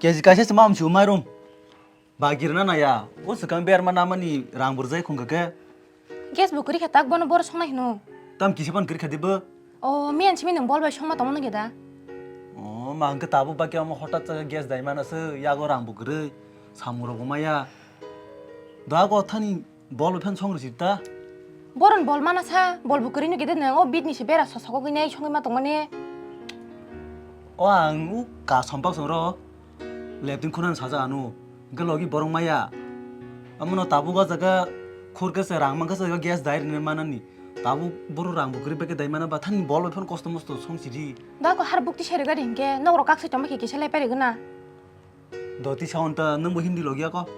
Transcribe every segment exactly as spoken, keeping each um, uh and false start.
K G kaisa se mam su mairum. Ba girna na ya. O swkang berma namani rang burjai khungkha khe. Gas bo kwrwi kha tak bono bor songnai hino. Tam kisa ban kwrwi kha dibo. O miyan simi nung bol bai songma tongma nungya da. O ma hwnkhe tabuk bakhe omo hotat sa gas dai mana se yago rang bo kwrwi. Samung rok bo maya. Da go thani bol bai phan song risi ta. Boron bol mana sa, bol bo kwrwi no gede nang o bit ni se bera sosok gwi nai songwi ma tongmani. O ang u ka sompak song ro. Leptin khuna saja anu. Hwnkhe logi borok maya. Amono tabuk o jaga khur khe se rang mankha se gas dai rwna manani. Tabuk boru rang bo kwrwi bai khe dai mana ba thani bol bai phano kosto mosto song sidi. Da ko har bukti seri gari hwnkhe nok rok kak se tongma khe kisa lai pari gana. Doti sawan ta nwng bo hindi logi ako.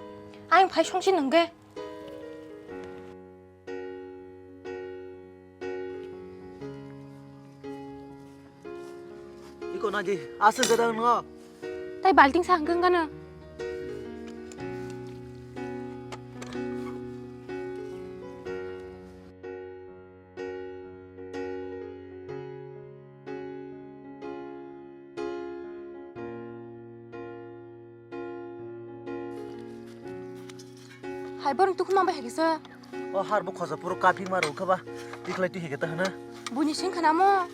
Ayang phai song si nungge. Iko nagi, aswk gadang no. Tai balting sa hwnkhe wngkha no. Hai borok tukhuma bai hai kisa. O har bo khosa puro kaphi ma rok kha ba. Tikhlai twi hege ta hana. Buni sing khana mo.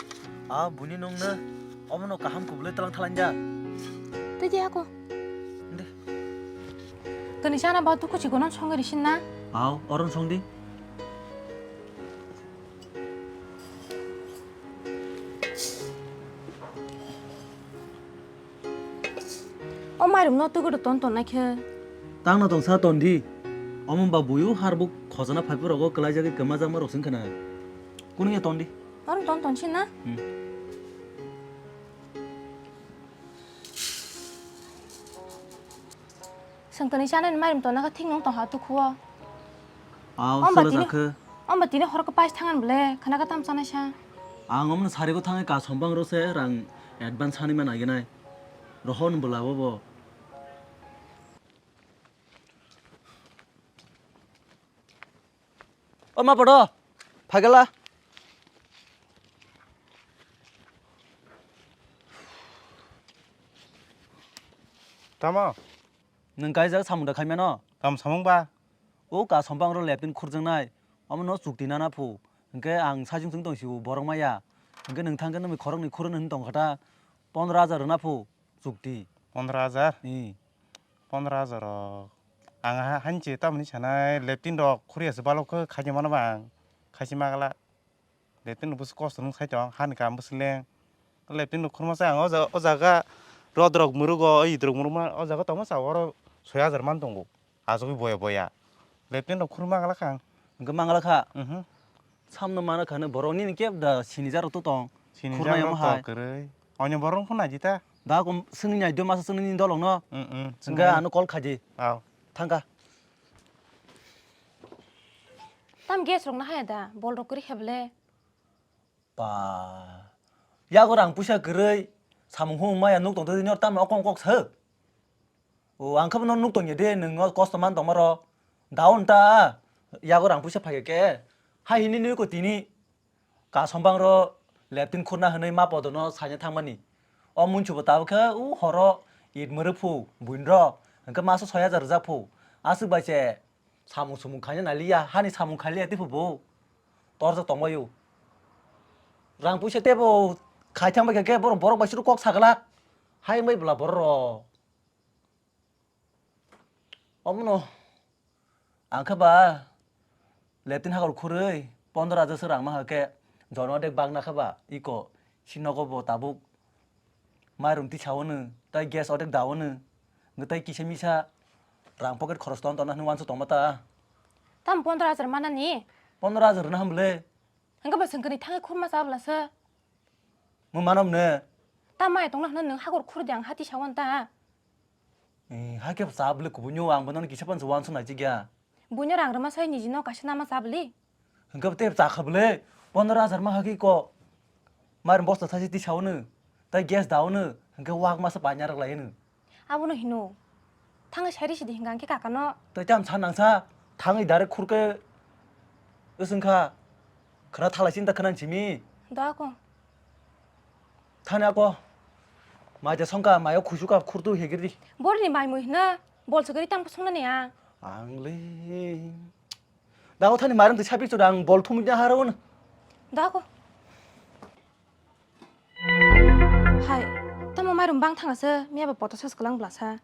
A buni nung na. Omo no kaham kubule talang thalang ja. Twi di ako. Inde. Toni sana ba tu kuchi gonon song ri sin na. Aw, oron song di. O mairum no tugu ton ton nai khe. Tang no tong sa ton di. Omo ba buyu har bo khojana phai puro go kwlai jagwi kwma jama rok sing khana. Kunu ya ton di. Oron ton ton sin na. Hmm. Sengtoni chanai ni mairum tona khe thik nung tong ha tukhuo. Aw, Om ba sala tini, jakhe. Om ba tini hor khe pais thangan bole, khana khe tam chanai sa. Ang omno sarigo thangwi kasom bang rw se rang advance hani man aginai. Rohon bwla bo bo. O ma podo, phagala. Tamo? Nwng kaijak samung da khaimano? Tam samung ba? O ka sompang ro lepin khurjaknai. Omo no chukti nana phu. Hwnkhe ang sajwng chwng tong sio borok maya. Hwnkhe nwng thang khe nwngni khoroknwi khurwno hwn tong kha ta. Pondro hajar rwna phu. Chukti. Pondro hajar? Ee. Pondro hajar rok. Ang ha-, hanchi tamoni sanai leptin rok khuriya se balok khe khaidi mano ba ang. Khaisi magala. Leptin rok bwswk kosto nung sai tong, hani kaam bwswk leng. Leptin rok khurma sai ang o ja-, o jaga rod rok mwrwgo, o it rok mwrwkma, o jaga tongma sa oro soi hajar man tongo. Achugwi boya boya. Leptin rok khur mangala kha ang. Hwnkhe mangala kha? Mhm. Samno mana kha nw borok nini kebo da sinijak rok to tong. Sinijak khurnai rok omo to hai. Kwrwi. Onyo borok phano naidi ta. Da kom swngni naidi masa swngni nini dolong no. Mm, mm. Hwnkhe ano call khaidi. Aw. Thangkha. Tam gas rok no haya da, bol rok kwrwi kha bwle. Ba. Yago rang puisa kwrwi, samung humung maya nuk tong twi nor tamni okong kok sa. O, ang khe bono nuk tongya de, nwng o kosto man tongma rok. Daun ta, yago rang puisa phai khe, hai hini nui ko tini. Kasom bang ro, leptin khurna hwnwi ma podono saina thangmani. O munchubo tabuk khe, u horo, it mwrwk phu, buini ro, hwnkhe masa soi hajar rwjak phu. Aswk bai se, samung sumung khaina naliya, hani samung khailiya tei phu bo. Torjak tongbaio. Rang puisa teibo khai thang bai khe, borok, borok bai suru kok saglak. Hai wngbai bwla borok rok. Omono ang khe ba leptin hakor khurwi pondro hajar swk rang ma khe jono dek bagna khe ba iko si nogo bo tabuk mairum tisa o nw tai gas odek da o nw hwnkhe tai kisa misa rang pocket khoros ton ton hwnwi uansuk tongma ta. Tam pondro hajar manani? Pondro hajar rwna ham bwle. Hwnkhe bo swngkhe ni thangwi khurma cha bwla se. Mo manom ne. Ta mai tongna hwnwi nwng hakor khur de ang hati sawan ta. Eh, hakhe cha bwle kubunyo ang bono kisa pan uansuk nai chigya. Buino rang rwma sai niji no kaisa nama cha bwle. Hwnkhe tei cha kha bwle pondro hajar ma hakhe ko. Mairum bosta thaisi tisa o nw. Tai gas da o nw. Hwnkhe wak masa paina rwk lai nw. Abono hino. Thangwi sai risi di hinga hwnkhe kakano. Tai tam sa nang sa. Thangwi direct khurkhe. Wswng kha. Khwna thalai sinta khwna simi. Da ko. Thani ako. Mai ja songka, mayo khusuka khurtu hegiri. Borni mai mui hna, bol chukari tang pusung nani ang. Ang le. Da o thani mairung twi sapik chura ang bol thumui na haro na. Da ko. Hai, tamo mairung bang thanga se, miya ba poto sas kalang blasa.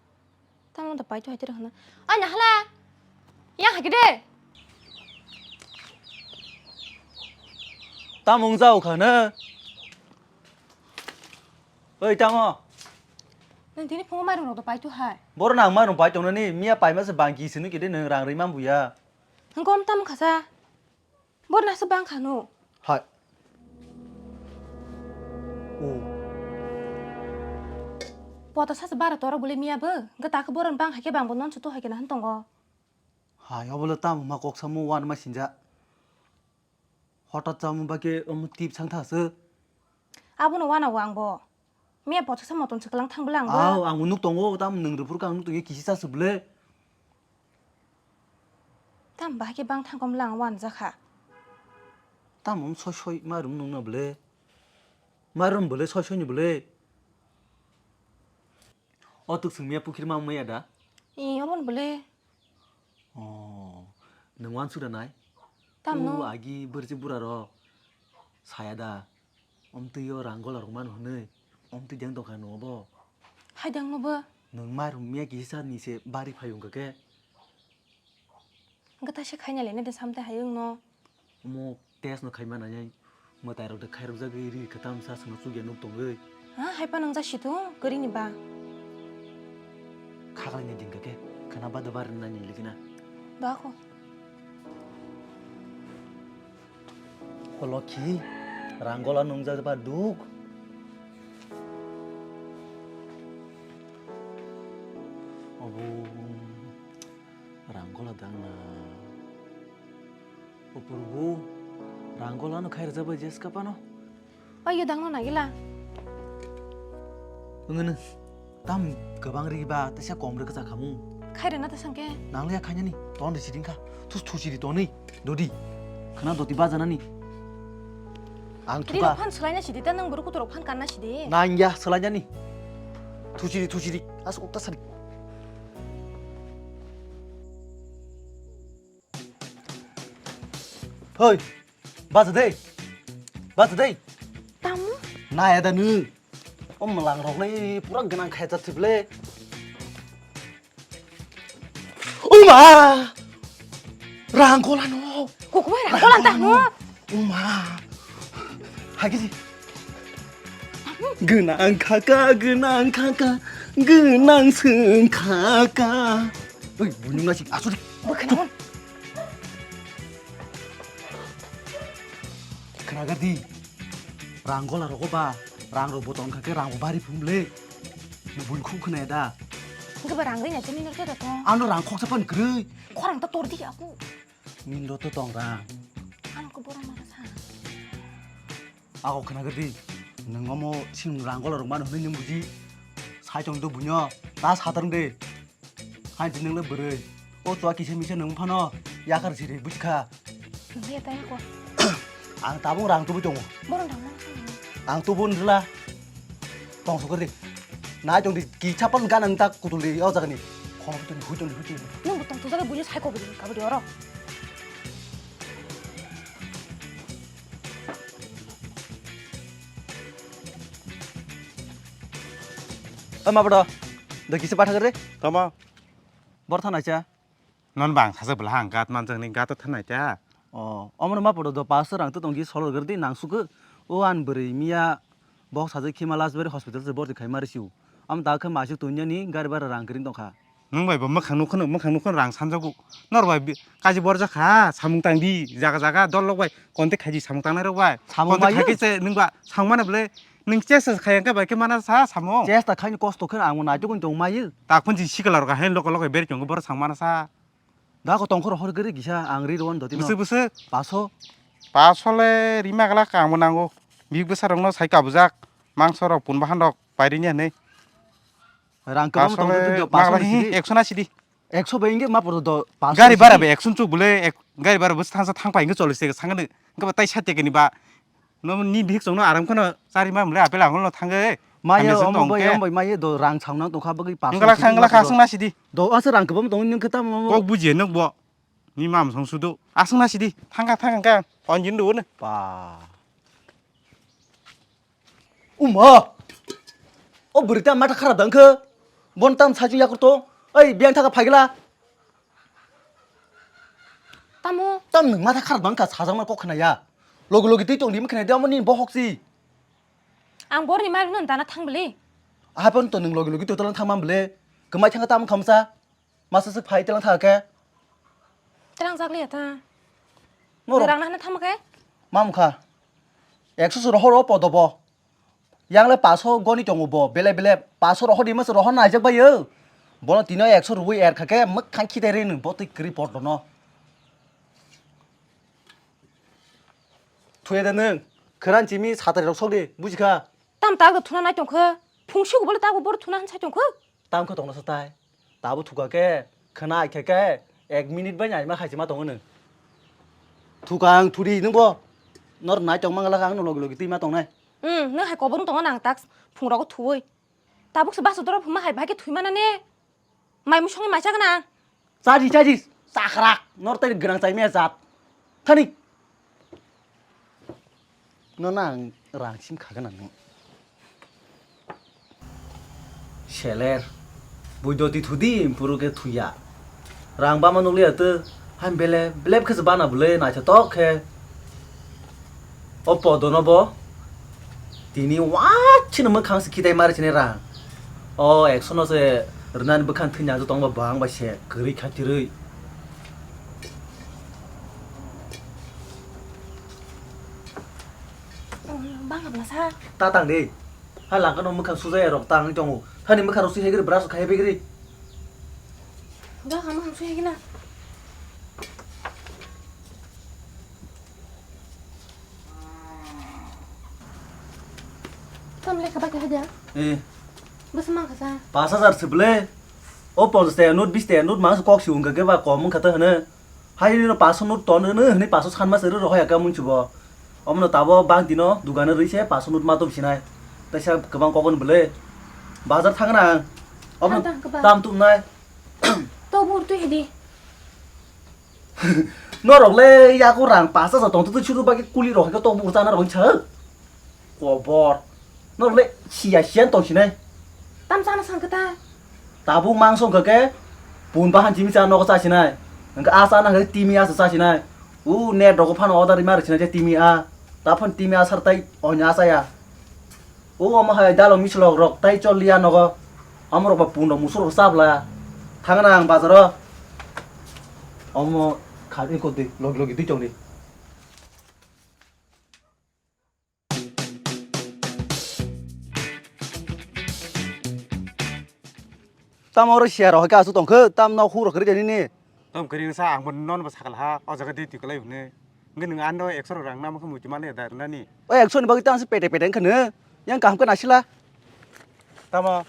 Tamo da pai tu hai tira hna. Ai na hala. Yang hai kide. Tamo wng jao kha na. Oi, tamo? Nang tini phungo mairung rok do pai tu hai. Boro nang mairung pai tongnani, miya paima se bangki sini kide nang rang ri man buya. Hangkom tam khasa. Boro nasa bang khano. Hai. O. Pota sasa bara tora bole miya bo. Ga tak boron bang hai ke bang bo non chutu hai ke na han tongo. Hai, obole tam ma kok samo wan ma sinja. Hotat chamung ba khe omo tip sang tha se. Abono wana o ang bo. Miya pothoksa motom se kwlang thang bwla ang bo. Aw, ang nuk tongo, tam nwng rwphuru khe ang nuk tongya kisi cha se bwle. Tam bahai khe bang thang kom lang wan jakha. Tam om soi soi ma rum nung na bwle. Ma rum bwle soi soi ni bwle. O tuk sung miya pukhir ma maya da? Ee, omo ni bwle. Oh, nwng wansuk da nai? Tamno? O agi bwrwi bura rok saya da, omtwi o rang gola rok mano hwnwi, omtwi deng tongkha nw obo? Hai deng no bo. Nwng mairum miya kisa ni se bari phai wngkha khe. Hwnkhe taisa khaina le nai de samte hai wngno. Omo test no khaima nai, mwtai rok de khairok jagwi ri kwtam sa songno chukya nuk tongwi. Ha, hai pa nang ja situng, kwrwini ba. Khaklai nai din kake, khwna ba dobar nai ni likina. Ba ko. O Lokhi, rang gola nung ja ba duk. Obo rang gola dang na. O Purbu, rang gola no khai rwjak bai jeska pano. Oi, yo dangno nagila. Wngwno, tam kwbang ri ba, tesa kom ri kwchak khamu. Khai rwna ta sangke. Nanglia khainani, ton ri siding kha. Thus thusi ri toni, dodi. Khana doti bajanani. Ang Ri thuka. Rok phan swlaina sidi, ta nang buru kuturok phan kanna sidi. Nangya swlainani. Thusi ri, thusi ri. As ukta sari. Hoi, bacha dei. Bacha dei. Tamo? Naya da nw. O mwlang rok le pura gwnang khaijak thwible. Uma! Rang gola no. Kokbai rang gola ta no. Uma. Hagi. Gwnang khaka, gwnang khaka, gwnang swng khaka. Oi, bunyung nasi asuri. Bukan. Khnagar di. Rang gola rogo ba, rang rok bo tong kha khe rang bo bari phum le. Buini khuk khna da. Hwnkhe ba rang ri nai chini nor to da tong. Ano rang khoksa pan kwrwi. Khorang ta tor di aku. Nini rw to tong rang. Ang khe borok mano sa. Ako khnagar di. Nwng omo sini rang gola rok mano hwnwi nwng buji. Sai tong do bunyo. Ta satarwng de. Hai di nwng le bwrwi. O chwa kisa misa nwng phano yakar siri buji kha. Nwng ya ta yako. Ang tabung rang tubui tongo. Borok rang mano sa. Ang tubu nrwla. Tong sokor di. Nai tong di kisa pan gana nta kutul di o jaga ni. Khom tong hui tong hui tong. Nwng bo tong tu jaga buji sai ko bwrwi kabadi oro. O ma bodo, do kisa patha gare. Tama. Bor thanai cha. Non bang saja bwla hang gat manjak ni gat thanai cha. O, omo ma bodo do paso rang to tong gi solo gare di nang suku. O an bwrwi miya bok sajak khima Lajbari hospital se borti khai mari siu. Am ta khe masuk tunya ni gari bara rang kring tong kha. Nwng bai bo mwkhang nukho, mwkhang nukho rang sanjago. Nor bai bi-, kaji borjak kha, samung tang di, jaga jaga dol lok bai, contact khaidi samung tangnai rok bai. Samung contact bai khai khe se nwng ba samung mano bwle, nwng chesta khai ang khe bai khe mana sa samung. Chesta khai ni kosto khe ang nai tukun tong mai. Tak phun ji sikla rok hai lok lok bai beri tong bor samung mana sa. Da ko tong khoro hor gari gisa ang ri ron doti no. Bwswk bwswk. Paso. Paso le rima gala kamo nango. Big bwsa rok no sai kabujak. Mangso rok pun bahan rok pai ri ni hwnwi. Rang kwbangma tong Asole tong do, paso magla ni hi sidi. Ekso na sidi. Ekso bai inge ma poro do, paso Gari ni bara sidi. Bai ekso chuk bole, ek, gari bara bus thangsa thangpai inge cholis teke sangane. Inge ba tai sat teke ni ba. No ni bihik chong no aram khano chari ma mole apel angol no thange. Maya, hamya se omo tong bai, ke. Omo bai, maya do rang sauna tongkha bagwi pasang. Wngkha kha, sidi wngkha kha, bagwi. Aswk na sidi. Do aswk rang kwbang tongo nini khe tamo. Kok bujiya nuk bo. Ni mam song sudu. Aswk na sidi. Thangkha, thangkha, thangkha. Tonjin do ne. Pa. Uma. O bwrwi ta matha kharap dang khe. Bon tam sajung yakur to. Oi, biyang thaka phaigla. Tamo? Tam nwng matha kharap dang kha, sajang ma kok khna ya. Logi logi twi tong di, ma khna di, amo ni bohok si. Ang bor ni mari no dana thang bele. Ahapon to nwng logi logi to talang thang mam bele. Kwmai thang tam khamsa. Masa se phai talang thang khe. Talang jak le ta. Norok. Rang na hana thang khe. Mam kha. Ekso se rohor o podo bo. Yang le paso goni tongo bo. Bele bele paso rohor di masa rohor naijak bai yo. Bono tino ekso rwi er kha khe mwkhang khitai re nwng bo twi kri podo no. Thuya da nwng. Khran chimi satari rok sok di. Buji kha. Tam tak do thuna nai tong khe. Phung suk bole tak bo bor thuna han sai tong khe. Tam khe tongna sa tai. Tabo thuka khe, khna ai khe khe, ek minute bai naima khai se ma tongo nwng. Thuka ang thudi nwng bo. Nor nai tong mang la ang no logi logi twi ma tongnai. Hmm, nwng hai kobor wng tongo nang tak phung rogo thuwi. Tabuk se bus doro phuma hai bahai khe thwi mana ne. Mai musong mai chagna. Chaji, chaji, chakrak. Nor tai gwnang chai me jat. Thani. No na ang rang sim kha gwnang. Seler. Buido ti thudi, impuru ke thuya. Rang bama nukliya tu. Ham bele, belep khe se bana bwle, naithotok khe. O podono bo tini wachino mwkhang se khitai mari sini rang. O ekso no se rwnani bwkhang thwini ajo tongba bang bai se kwrwi khatirwi. Bang habla sa. Ta tang di. Hai langkano mwkhang sujaya rok tangwi tongo. Hani mwkhang rok swi hegri brush khai hegri. Bang hamang swi hegna. Tam lekha bai kha haja. Eh. Bwswk mang kha sa? Pas hajar se bwle. O ponchash taka note, bish taka note mang kok si wngkha khe ba kom wngkha ta hwno. Hai rino paso note ton hwno hwnwi paso sanma se rw rohor ya khe mung chubo. Omono tabo bang dino dugano rwi se paso note ma tong sinai. Taisa kwbang kokon bwle. Bazar thangna ang. Omono tam tam kwbang. Tam tumnai. To bur twi hidi. Norok le yago rang pas hajar tong tu churu bagwi kuli rok khe tok bur chana rok sa. Kobor. Norok le siya siya tong sinai. Tam chana sang khe ta. Tabuk mangso hwnkha khe pun bahan chimi cha nogo cha sinai. Hwnkhe a chana hwnkhe timi a cha sinai. U net rogo phano order rima rw sinai je timi a. Ta phano timi a sar tai onya a chaya. O omo hai dalo mislok rok tai chol liya nogo. Omo rok ba pun rok musuk rok chabla. Thangna ang bazaro. Omo kha iko di logi logi di chong di. Tamo oro siya rok hai khe aswk tong khe, tam nok huk rok kwrwi de nini. Tam kwrwi wngsa, ang bo nono bo sakal ha, o jaga di twi kwlai hwnwi. Hwnkhe nwng ano ekso rok rang namo khe muitu mani da rwnani. O ekso ni bagwi tang se pete pete wngkha nw, yang kaham khe nasila. Tamo?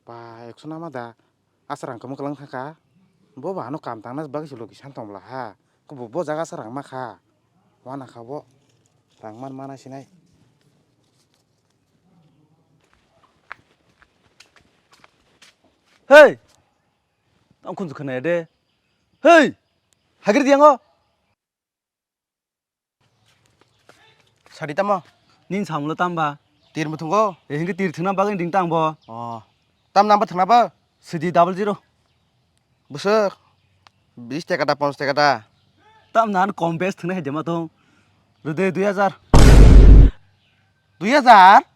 Pa, ekso nama da? Aswk rang kwmwk kwlwng thangkha. Bo ba ano kam tangna bagwi se logi san tong bwla ha. Bo, bo jaga aswk rang ma kha. Wana kha bo. Rang man mana sinai. Hey! Tang khunju khwnaya de. Hey! Hagri diyango. Sadi tamo? Nini samlo tamba? Tir muthungo? Eh, hingke tir thwngna bagwi ring tang bo. Oh. Tam number thwngna ba? Sidi double zero. Bwswk? Bis taka da, ponchash taka da? Tam nan kom bes thwngna hai jema tong. Rwde dui hajar. Dui hajar?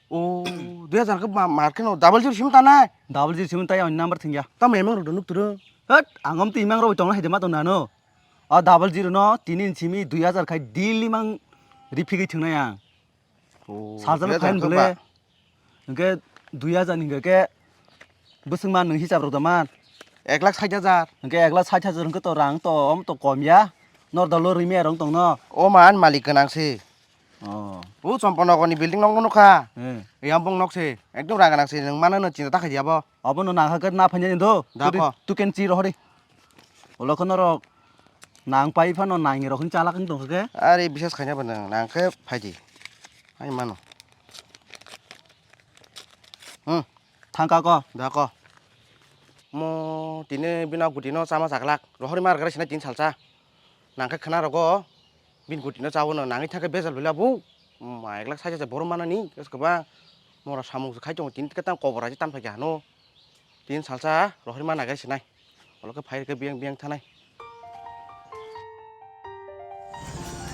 O, dui hajar khe ma-, mar khe no double zero simi tanai? Double zero simi tai ani number thwngya. Tamo emang rok nuk turu? Hot, ang om ti imang rok tongna hai jema tong nano. O double zero no tini simi dui hajar khai daily mang riphi gwi thwngnai ang. Oh, sajalo dui hajar khain khe bole. Ba. Hwnkhe dui hajar ni hwnkhe bwswk man nwng hisab rok da man? Ek lakh sait hajar. Hwnkhe ek lakh sait hajar hwnkhe to rang to om to kom ya. Nor dalo rimi erong tong no. O man malik gwnang se. Oh. O Chompon nogor ni building nok no nukha. Eh. Yang bong nok se. Ekdom rang gwnang se. Nwng mano no chinta ta khai di abo. Abo no nang ha khe na phanya ni do. Da ko. Tu ken chi rohori. Olo kho norok. Nang pai phano nangni rok hin chalak wng tong khe. Are bisas khaina ba nang, nang khe phai di. Ai mano. Hmm. Thangka ko. Da ko. Mo tini bina guti no chama chaklak. Rohori mar gara sina tin salsa. Nang khe khna rogo. Bin guti no chawo no nangwi thang khe bejal bila bu. Ma ek lakh sait hajar borom manani. Gas kaba. Mora samung khai tongo tin khe tang kobor aji tan phai khe hano. Tin salsa rohori ma nagai sinai. Olo khe phai khe biyang biyang thanai.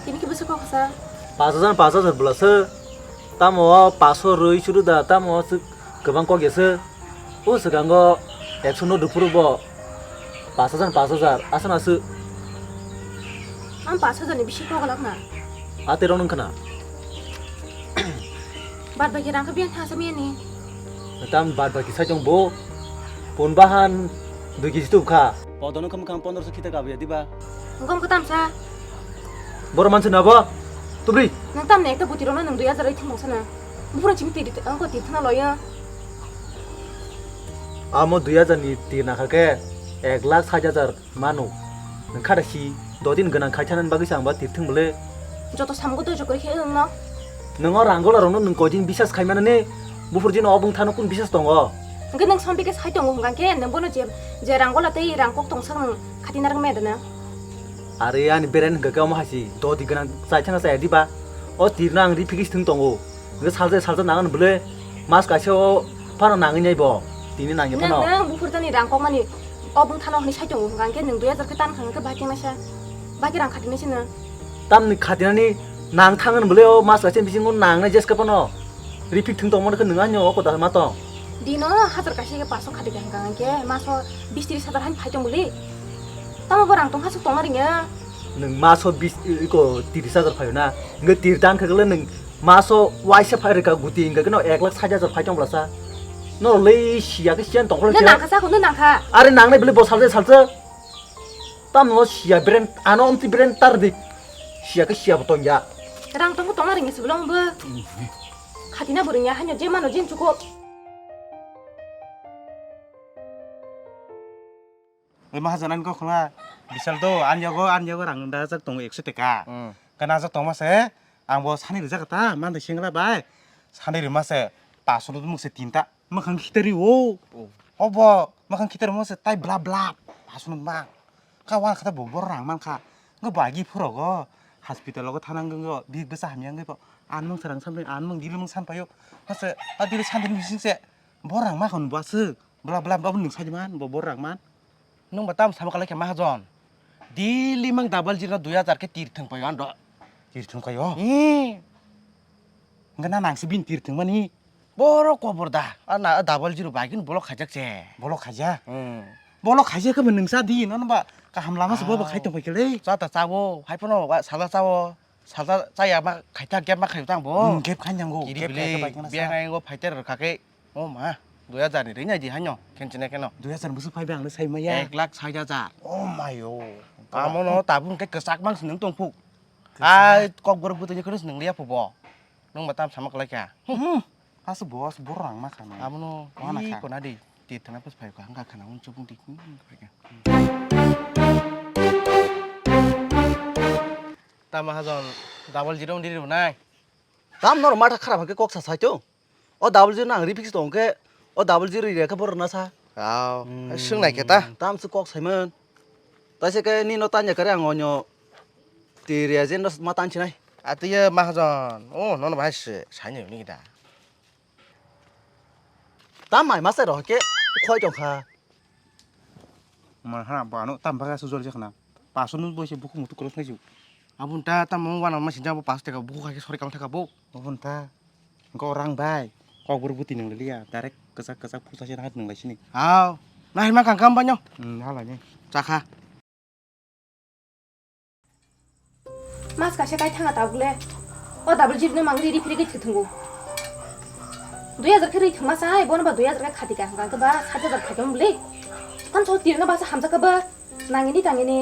Tini khe bwswk kok sa? Pash hajar, pash hajar bwlasa. Tamo o pash rwi churu da, tamo o kwbang kok yasa. O swkango ekso no dupuru bo. Pash hajar, pash hajar, asa na su. Ang pash hajar ni bisi kok lak na. Ate rong nung khna. Bad baki rang khe biyang thasa miyani. Tam bad baki sai tong bo. Pon bahan dui kg tup kha. Podono kham kham pondro so khita kabu ya diba. Ngom khe tamsa. Boro manse na bo. Tubri. Nang tam ne ekta buti rona nang dui hajar rai thang bangsa na. Bufura chimi tiri ang ko tir thana loya. Amo dui hajar ni tir na kha khe ek lakh sait hajar. Mano, nwng kha da si, dodin gwnang khai thanani bagwi se ang ba tirthwng bwle. Joto samungo dojo kwrwi khe wng no. Nwng o ranggola rokno nwng koidin bisas khai mano ne, buphur jino o bwngthano kun bisas tongo? Hwnkhe nwng sombi khe sai tongo hwnkha khe, nwng bono je, je ranggola tei rangkok tongsak nwng khati narwk maya dana? Are ani beren hwnkha khe omo hai si, dodi gwnang chai thangna chaya diba? O tirno ang ri phikis thwng tongo. Hwnkhe salsa salsa nangan bwle mas kaisa o phano nangwi nai bo. Tini nangya phano. Nang, nang buphur jani rang kokmani o bwngthano hwnwi sai tongo hwnkha hwnkhe nwng dui hajar khe tan kha hwnkhe bahai khe naisa. Bahai khe rang khatinai sino. Tamni khatinani nang thangan bwle o mas kaisa bisingo nangnai jeska phano. Rifik thwng tongmani khe nwng ani o koda ma tong. Dino hajar kaisa khe paso khati kha hwnkha hwnkhe maso bis tris hajar han phai tong bwle. Tamo bo rang tong hasuk tongna ringya. Nwng maso bis iko tris hajar phaio na. Hwnkhe tir dan khe nwng Maso waisa phai rwkha guti hwnkha khe no ek lakh sait hajar phai tong bwlasa. No lei siya khe siyan tong khe. No nangkha sako, no nangkha. Are nangnai bwle bo salsa salsa. Tam no siya brand ano omti brand tar dik. Siya khe siya bo tong ya. Rang tong tong ring se belong bo. Khatina bo ring ya hanyo je mano jin chuko. Oi mahajan ani kok khna bisal do, ani yago, ani yago rang dajak tongo ekso teka. Hmm. Gana jak tongma se, ang bo sani rijak ta, man de singla bai. Sani rima se, paso no mung se tinta, makhang khitari o. Oh. Obo, makhang khitari mo se, tai bla bla, paso no mang. Ka wan khata bo bor rang man kha. Ngo bagi phuro go, hospital go thanang go, big besa hamya ngi po. An mung sarang samri, an mung dili mung san payo. Mase, a dili san dili mising se, bor rang ma khon bo asuk. Bla bla bla nwng sai man, bo bor rang man. Nwng ba tam sama kalai khe mahajon. Daily mang double zero dui hajar khe tir thwng paio ando. Tir thwng paio? Eh. Hwnkhe na nang se bini tir thwng mani. Boro kobor da. A na double zero bai kin block khaijak se. Block khaijak? Hmm. Block khaijak khe bo nwng sa di, nono ba kaham lama se bo bo khai tong pai khe le. Cha ta chawo, hai phano ba sala chawo. Salsa chaya ma khaita gap ma khaio tang bo. Hmm, gap khai nango. Kiri gap bile khai ka bai kana biya sa. Ngai go fighter rwkha khe. O ma, dui hajar ni rinai di hanyo. Khen chine keno. Dui hajar busu phai bang sai maya. Ek lakh sait hajar. Oh my o. Amo no tabung khe kwchak mang se nwng tong phu. Kwchak. Ai kok borok butui ni kheno se nwng liya phu bo. Nwng ba tam sama kwlai kha. Hmm. Aswk bo, aswk bo rang ma kha no. Abono wana i kha. Kona di, tir thana pus phai kha, hangka khana un chubung di, hmm, phai kha. Tama hajon, double zero di rw nai. Tam nor matha kharap hake kok sa sai to. O double zero nang refix tong khe, o double zero ri khe borok na sa. Aw, hmm, swng nai khe ta. Tam se kok sai man. Taise khe nino tanya kare ang onyo ti reajen no ma tan sinai. Atiye mahajon, oh, nono bahai se, saini ni da. Ta mai masa roh ke, khoi tong kha. Mai ha, ba no tam baga sujol je khna. Paso nu boise buku mutu cross nai ju. Abun ta tam mo wana ma sinja bo pas teka buku khai sori kam thaka bo. Abun ta. Go rang bai. Kok buru buti nang liya. Direct kesak kesak pusa se nang lai sini. Hao. Nah, ima kang kam banyo. Hmm, halai ni. Chakha. Mas kaisa kai thanga tabuk le. O double zero no mang ri ri phiri gwi thwthwngo. Dui hajar khe ri thwngma sai, bono ba dui hajar khe khati ka hwnkha khe ba sat hajar khaikhe mong bwle. Thansa o tirno ba sa hamjak khe ba nangini tangini.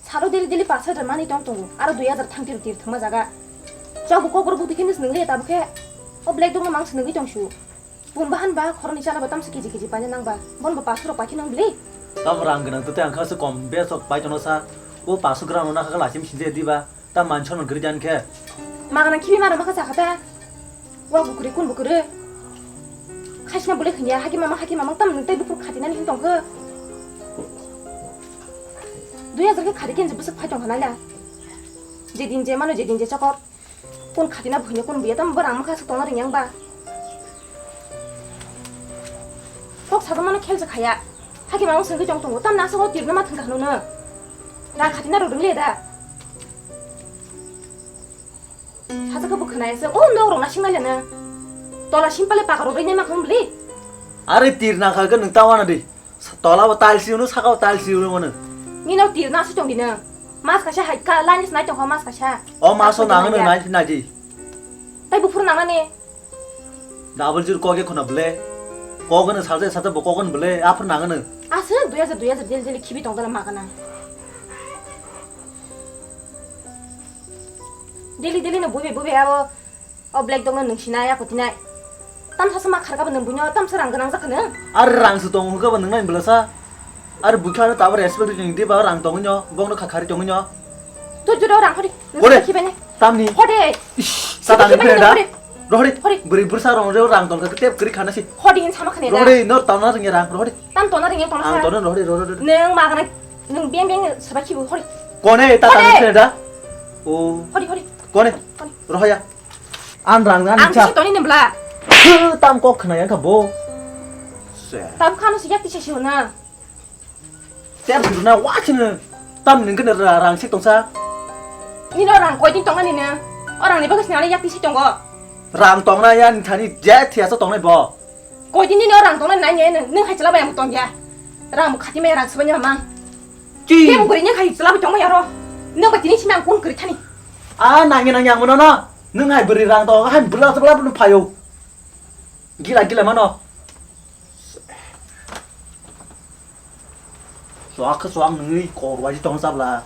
Salo daily daily pash hajar mani tong tongo. Aro dui hajar thang tiro tir thwngma jaga. Chwng bo kokborok bukti khe nws nwngle tabuk khe. O black dog no mang se nungwi tong su. Pun bahan ba khoroknwi chala ba tamsa kg kg paina nang ba. Bon ba pash rok paikhe nang bwle. Tamo rang gwnang tei ang kha se kom besok pai tono sa. O paso gram no nakha lasim sinje diba. Ta man chon gri jan khe. Magana khibi mara makha sakha ta. Wa bukuri kun bukuri. Khaisna bole khanya haki mama haki mama tam nung tai bupur khati nani hin tong khe. Dui hajar khe khati kenje bwswk phai tong kha nai la. Je din je mano je din je chokop. Kun khatina buhino kun buya tamo borang makha swk tongna ringyang ba. Kok sajak mano khel se khaya. Haki mama swngwi tong tongo tamna aswk o tirno ma thangkha hwnwi no. Rang khatina rw ringle da. Sajak khe bo khwnaya se o nok rok na singna lena. Tola simpale paka rok rwinai ma khum bli. Are tir na kha khe nwng ta wana di. Tola bo tiles si uno saka bo tiles si uno mano. Nino tir na su tong dina. Mas kasa hai ka lanis nai tong mas kasa. O maso nang no nai na di. Tai bufur nang ne. Double zero koge khona ble. Koge no salsa salsa bo koge no ble. Afur nang no. Aswk dui hajar dui hajar jeli jeli khibi tong dala magana. Daily daily no buibe buibe abo o black dog no nung sinai ako tinai. Tam sa sama kharka bo nung buino tam sa rang ganang jakha nung. Ar rang su tong hukha bo nung nai bela sa. Ar bukha no tabar respect ri di ba rang tong nyo bong no kha khari tong nyo. Tu juro rang hori. Hore. Khibe ne. Tamni. Hode. Ish, sa tang khibe ne da. Rohori. Hori. Buri bursa rong reo rang tong ka tep kri khana si. Hodi in sama khane da. Rohori no tong na ring rang rohori. Tam tong na ring tong na. Ang tong na rohori rohori. Nung magana nung beng beng saba khibu hori. Kone ta tang khane da. O. Hori hori. Kone. Rohaya. An rang an cha. Ang si toni nembla. Tam kok khna yang kha bo. Tam khano si yak ti si na. Ter na wa chine. Tam ning kene rang sik tongsa. Nino rang koi din tongna nina. Orang ni bagas nani yak ti si tongo. Rang tongna ya ni thani je thia sa tongnai bo. Koi din nino rang tongna nai ne nung hai chala bayam tong ya. Rang khati me rang subanya mang. Chi. Tem guri nya khai chwla bo tongma yaro. Nang ba tini simi ang kun kri thani. A nangya nangya ang mano na. Nung hai bwrwi rang to hai bwla bwla bwla phayo. Gila gila mano. Suak khe suak nungwi kor waji tong sabla.